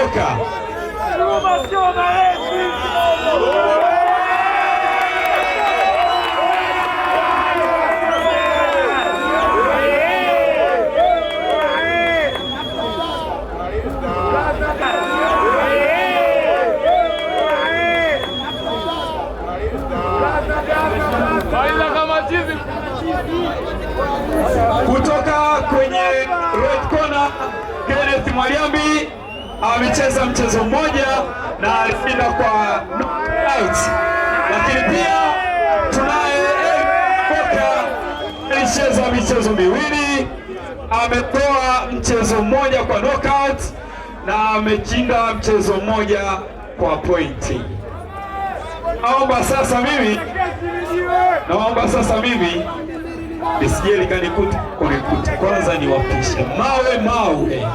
Mboka. Kutoka kwenye red corner, Kenneth Mwaliambi amecheza mchezo mmoja na alishinda kwa knockout. Lakini pia tunaye Eric Mboka, alicheza michezo miwili, ametoa mchezo mmoja kwa knockout na ameshinda mchezo mmoja kwa pointi. Naomba sasa mimi nisije likanikuta kunikuta. Kwanza niwapishe mawe mawe.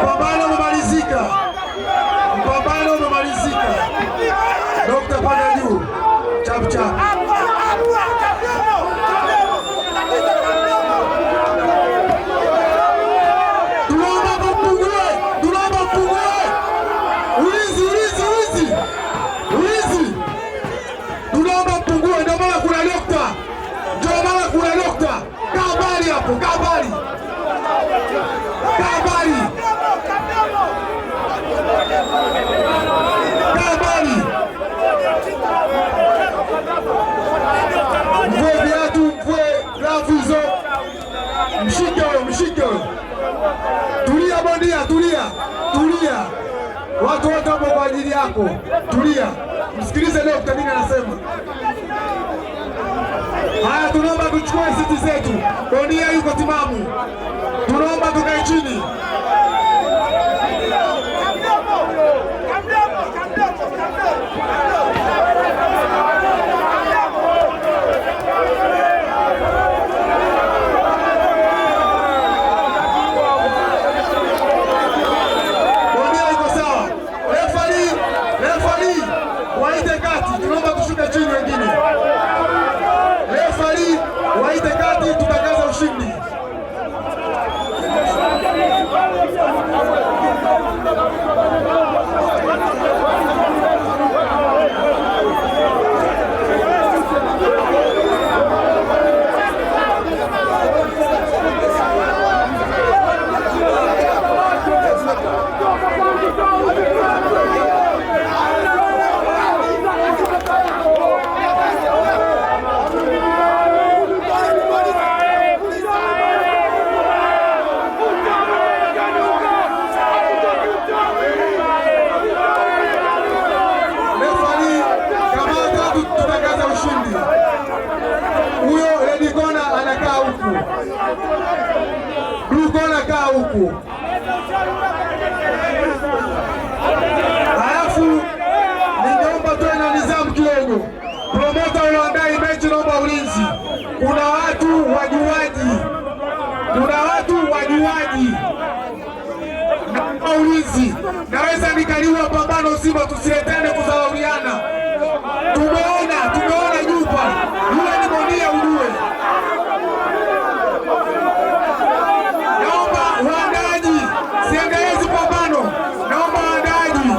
Mpambano umemalizika. Mpambano umemalizika. Dokta, panda juu. Chap chap. Tunaomba mpungue, tunaomba mpungue. Ulinzi, ulinzi, ulinzi. Ulinzi. Tunaomba mpungue, ndio maana kuna dokta. Ndio maana kuna dokta. Kaa mbali hapo, kaa mbali. Kaa mbali. Kaa mbali. Mvue viatu, mvue glavu hizo. Mshike huyo, mshike huyo. Tulia bondia, tulia, tulia. Watu wote wapo kwa ajili yako. Tulia. Msikilize dokta nini anasema. Haya, tunaomba tuchukue siti zetu. Bondia yuko timamu. Tunaomba tukae chini. Bondia yuko sawa. Refari, refari, waite kati. Tunaomba tushuke chini wengine. Refari, waite kati, tutangaza ushindi. Refari, kamata, tutangaza ushindi. Huyo red corner anakaa huku. Blue corner kaa huku. Halafu ningeomba tuwe na nidhamu kidogo. Promota ulioandaa hii mechi, naomba ulinzi. Kuna watu wajuaji, kuna watu wajuaji. Naomba ulinzi. Naweza nikaliwa pambano zima, tusiletane kudharauliana. Tumeona juu pale. Yule ni bondia ujue. Naomba waandaaji, siendelezi pambano. Naomba waandaaji.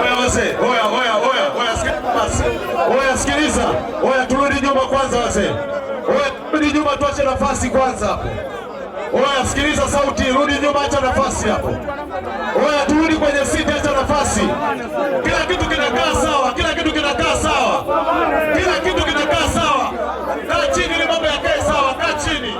Oya wazee, oya, oya, oya, oya, sikia. nafasi kwanza hapo. Oya, sikiliza sauti, rudi nyuma, acha nafasi hapo. Oya, turudi kwenye siti, acha nafasi. Kila kitu kinakaa sawa, kila kitu kinakaa sawa, kila kitu kinakaa sawa. Kaa chini ili mambo yakae sawa, kaa chini.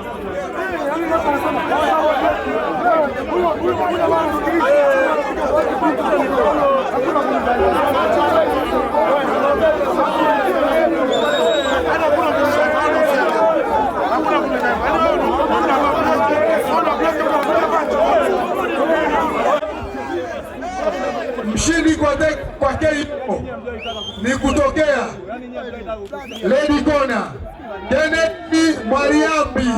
Mshindi kwa KO ni kutokea Lady Kona Kennedy Mwariambi.